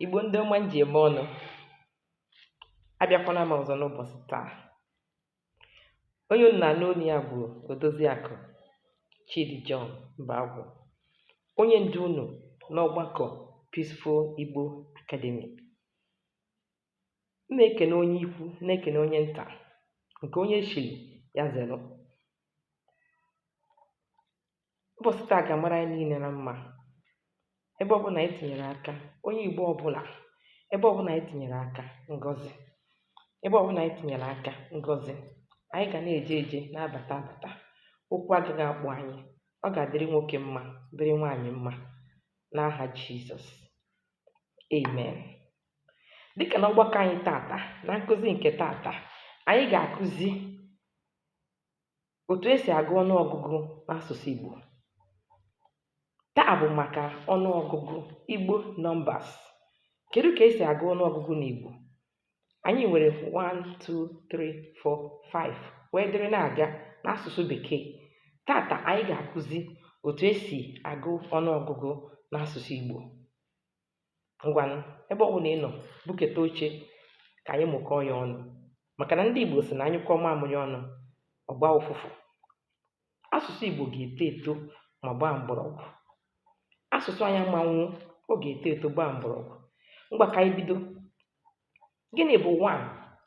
Igbo ndị ọma m ji eme ọnụ, abịakwana m ọzọ n'ụbọchị taa. Onye unu na-anụ olu ya bụ Odoziakụ Chidi John Mbagwu, onye ndu unu n'ọgbakọ Peaceful Igbo Academy. M na-ekene onye ikwu, na-ekene onye nta, nke onye chiri ya zere. Ụbọchị taa ga-amara anyị niile na mma. Ebe ọbụla anyị tinyere aka, onye Igbo ọbụla, ebe ọbụla anyị tinyere aka, ngọzi. Ebe ọbụla anyị tinyere aka, ngọzi. Anyị ga na-eje eje, na-abata abata. Ụkwụ agaghị akpụ anyị. Ọ ga-adịrị nwoke mma, dịrị nwaanyị mma. N'aha Jizọs. Amen. Dịka n'ọgbakọ anyị tata, na nkụzi nke tata, anyị ga-akụzi otu esi agụ ọnụọgụgụ n'asụsụ Igbo. Taa bụ maka ọnụọgụgụ, Igbo numbers. Kedu ka esi agụ ọnụọgụgụ n'Igbo? Anyị nwere 1, 2, 3, 4, 5 wee dịrị na-aga n'asụsụ Bekee. Tata anyị ga-akụzi otu esi agụ ọnụọgụgụ n'asụsụ Igbo. Ngwanụ, ebe ọ bụla ị nọ, buketa oche ka anyị mụkọọ ya ọnụ, maka na ndị Igbo sị na anyụkọọ mamịrị ọnụ, ọ gbaa ụfụfụ. Asụsụ Igbo ga-eto eto ma gbaa mgbọrọgwụ. Asụsụ anyị ama nwụ, ọ ga-eto eto gbaa mgbọrọgwụ. Ngwa, ka anyị bido. Gịnị bụ 1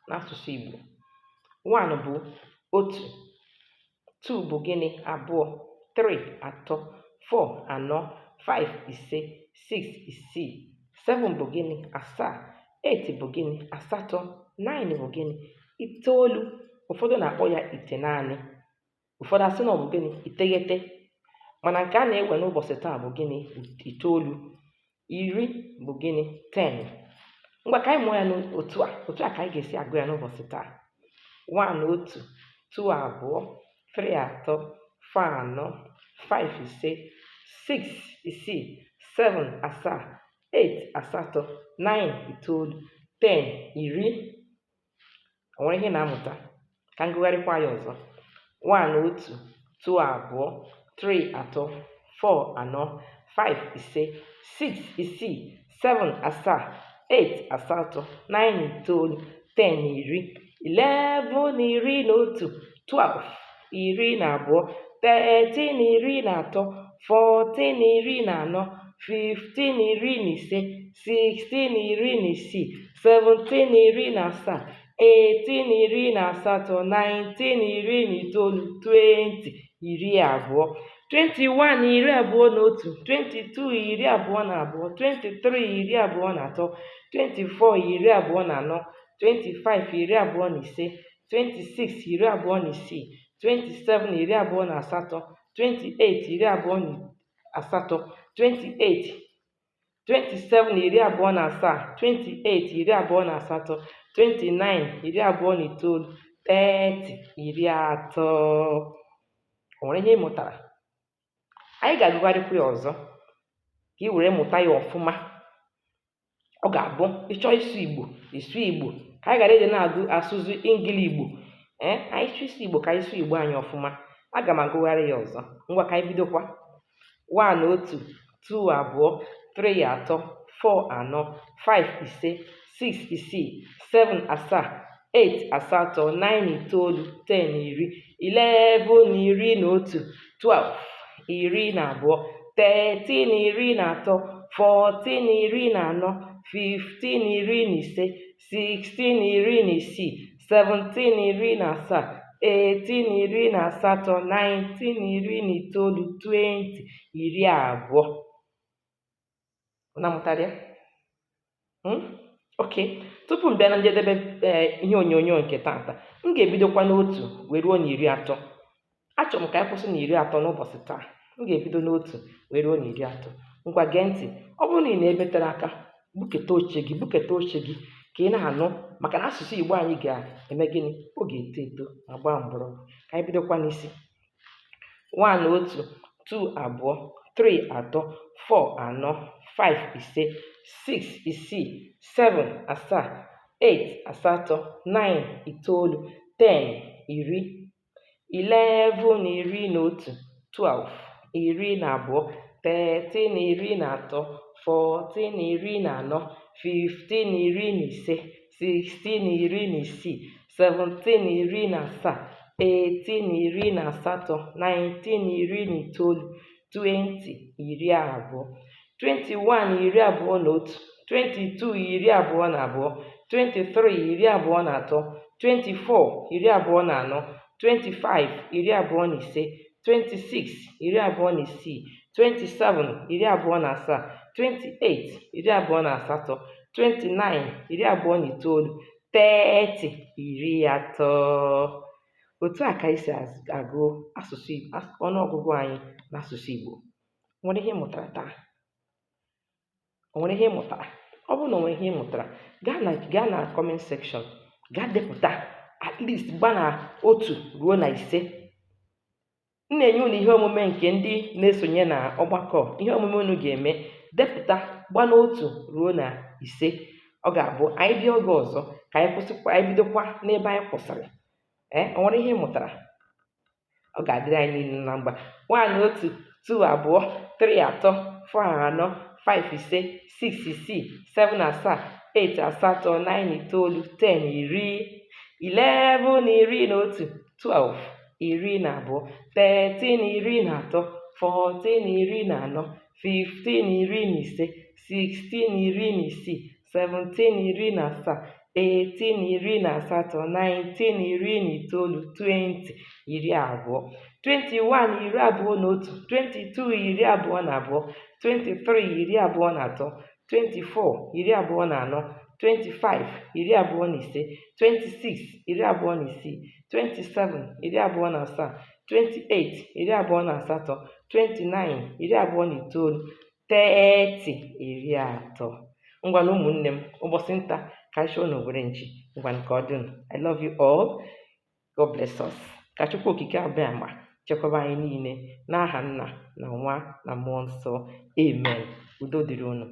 n'asụsụ Igbo? 1 bụ otu. 2 bụ gịnị? Abụọ. 3, atọ. 4, anọ. 5, ise. 6, isii. 7 bụ gịnị? Asaa. 8 bụ gịnị? Asatọ. 9 bụ gịnị? Itoolu. Ụfọdụ na-akpọ ya itenaanị, ụfọdụ asị na ọ bụ gịnị? Iteghete. Mana nke a na-ewe n'ụbọchị taa bụ gịnị? Itoolu. 10 bụ gịnị? 10. Ngwa, ka anyị mụọ ya n'otu a. Otu a ka anyị ga-esi agụ ya n'ụbọchị taa: 1, otu; 2, abụọ; 3, atọ; 4, anọ; 5, ise; 6, isii; 7, asaa; 8, asatọ; 9, itoolu; 10, 10. O nwere ihe ị na-amụta? Ka m gụgharịkwa ya ọzọ: 1, otu; 2, abụọ; 3, atọ; 4, anọ; 5, ise; 6, isii; 7, asaa; 8, asatọ; 9, itoolu; 10, 10. 11, 11; 12, 12; 13, 13; 14, 14; 15, 15; 16, 16; 17, 17; 18, 18; 19, 19; 20, 20; 21, 21; 22, 22; 23, 23; 24, 24; 25, 25; 26, 26; 27, 27; 28, 28; 28, 27, 27; 28, 28; 29, 29; 30, 30. O nwere ihe ị mụtara? Anyị ga-agụgharịkwa ya ọzọ ka ị were mụta ya ọfụma. Ọ ga-abụ ịchọọ ịsụ Igbo, ịsụ Igbo, ka anyị ghara ịdị na-agụ asụsụ Engli Igbo. Ee, anyị chọọ ịsụ Igbo, ka anyị sụọ Igbo anyị ọfụma. Aga m agụgharị ya ọzọ. Ngwa, ka anyị bidokwa. 1, otu; 2, abụọ; 3, atọ; 4, anọ; 5, ise; 6, isii; 7, asaa; 8, asatọ; 9, itoolu; 10, 10; 11, 11; 12, 12; 13, 13; 14, 14; 15, 15; 16, 16; 17, 17; 18, 18; 19, 19; 20, 20. Unu amụtara ya? Okay, tupu m bịa na njedebe ee ihe onyonyo nke tata, m ga-ebidokwa n'otu wee ruo na 30. Achọrọ m ka anyị kwụsị na 30 n'ụbọchị taa. M ga-ebido n'otu wee ruo na 30. Ngwa, gee ntị. Ọ bụrụ na ị na-ebetere aka, buketa oche gị, buketa oche gị ka ị na-anụ, maka na asụsụ Igbo anyị ga-eme gịnị? Ọ ga-eto eto ma gbaa mgbọrọgwụ. Ka anyị bidokwa n'isi. 1, otu; 2, abụọ; 3, atọ; 4, anọ; 5, ise; 6, isii; 7, asaa; 8, asatọ; 9, itoolu; 10, 10; 11, 11; 12, 12; 13, 13; 14, 14, 15, 15, 16, 16, 17, 17, 18, 18, 19, 19, 20, 20, 21, 21, 22, 22, 23, 23, 24, 24, 25, 25, 26, 26, 27, 27, 28, 28, 29, 29, 30, 30. Otu a ka anyị si agụ asụsụ ọnụọgụgụ anyị n'asụsụ Igbo. Nwere ihe ị mụtara taa? O nwere ihe ị mụtara? Ọ bụrụ na o nwere ihe ị mụtara, gaa na comment section, gaa depụta at least gba na 1 ruo na 5. M na-enye unu ihe omume nke ndị na-esonye na ọgbakọ. Ihe omume unu ga-eme, depụta gba n'otu ruo na 5. Ọ ga-abụ anyị bịa oge ọzọ ka anyị kwụsịkwa, anyị bidokwa n'ebe anyị kwụsịrị. Ee, o nwere ihe ị mụtara? Ọ ga-adịrị anyị niile na mgba. 1, 1, 2, 2, 3, 3, 4, 4, 5, 5, 6, 6, 7, 7, 8, 8, 9, 9, 10, 10, 11, 11, 12, 12, 13, 13, 14, 14, 15, 15, 16, 16, 17, 17, 18, 18, 19, 19, 20, 20, 21, 21, 22, 22, 23, 23, 24, 24, 25, 25, 26, 26, 27, 27, 28, 28, 29, 29, 30, 30. Ngwanụ, ụmụnne m, ụbọchị nta ka anyị chụọ n'owere nchi. Ngwanụ, ka ọ dịnụ. I love you all. God bless us. Ka Chukwu Okike Abịama chekwaba anyị niile, n'aha Nna na Nwa na Mmụọ Nsọ. Amen. Udo dịrị unu.